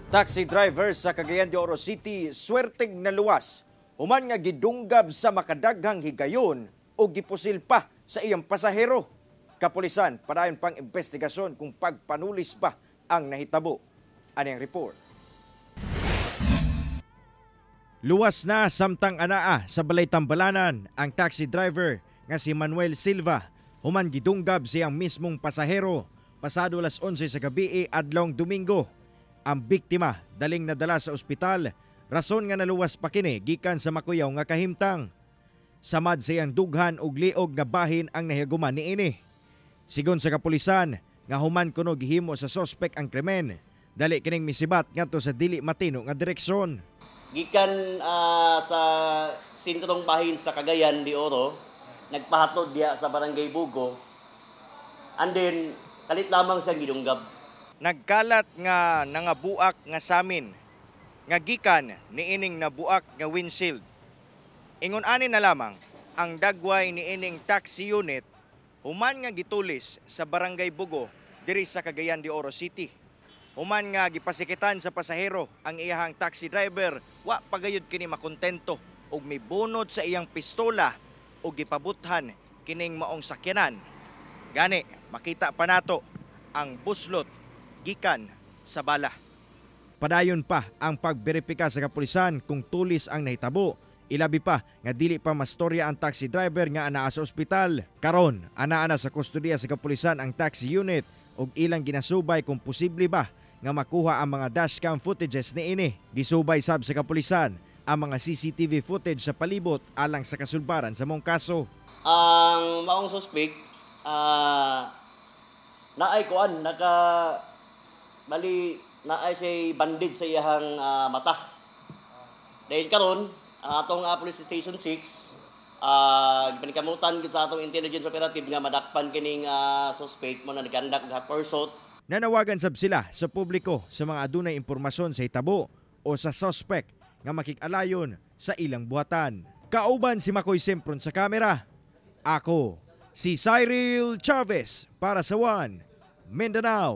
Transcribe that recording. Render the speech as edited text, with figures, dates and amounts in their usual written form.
Taxi driver sa Cagayan de Oro City swerteng naluwas human nga gidunggab sa makadaghang higayon o gipusil pa sa iyang pasahero. Kapulisan padayon pang investigasyon kung pagpanulis ba ang nahitabo. Ani ang report. Luwas na samtang anaa sa Balay Tambalanan ang taxi driver nga si Manuel Silva human gidunggab siyang mismong pasahero pasado alas 11 sa gabi adlong Domingo. Ang biktima daling nadala sa ospital, rason nga naluwas pa kini gikan sa makuyaw nga kahimtang. Samad sa iyang dughan og liog nga bahin ang nahiaguman niini. Sigon sa kapulisan nga human kuno gihimo sa sospek ang krimen, dali kining misibat ngadto sa dili matino nga direksyon. Gikan sa sentrong bahin sa Cagayan de Oro, nagpahatod diya sa Barangay Bugo. And then kalit lamang siyang gidunggab. Nagkalat nga nangabuak nga samin nga gikan niining nabuak nga windshield. Ingon ani na lamang ang dagway niining taxi unit human nga gitulis sa Barangay Bugo diri sa Cagayan de Oro City. Human nga gipasikitan sa pasahero ang iyahang taxi driver, wa pagayod kini makontento ug mibunot sa iyang pistola ug gipabuthan kining maong sakyanan. Gani makita pa nato ang buslot gikan sa bala. Padayon pa ang pagberipika sa kapulisan kung tulis ang nahitabo. Ilabi pa nga dili pa mastorya ang taxi driver nga anaa sa ospital. Karon, anaa na sa kustodiya sa kapulisan ang taxi unit ug ilang ginasubay kung posible ba nga makuha ang mga dashcam footages niini. Gisubay sab sa kapulisan ang mga CCTV footage sa palibot alang sa kasulbaran sa mong kaso. Ang maong suspect naay kuan, naka bali naay siya bandage sa iyahang mata. Dahil karon ang atong Police Station 6 gipanikamutan gid sa atong intelligence operative nga madakpan kining suspect mo na nag-conduct og hot pursuit. Nanawagan sab sila sa publiko sa mga adunay impormasyon sa hitabo o sa suspect nga makig-alayon sa ilang buhatan. Kauban si Makoy Sempron sa kamera. Ako, si Cyril Chavez para sa One Mindanao.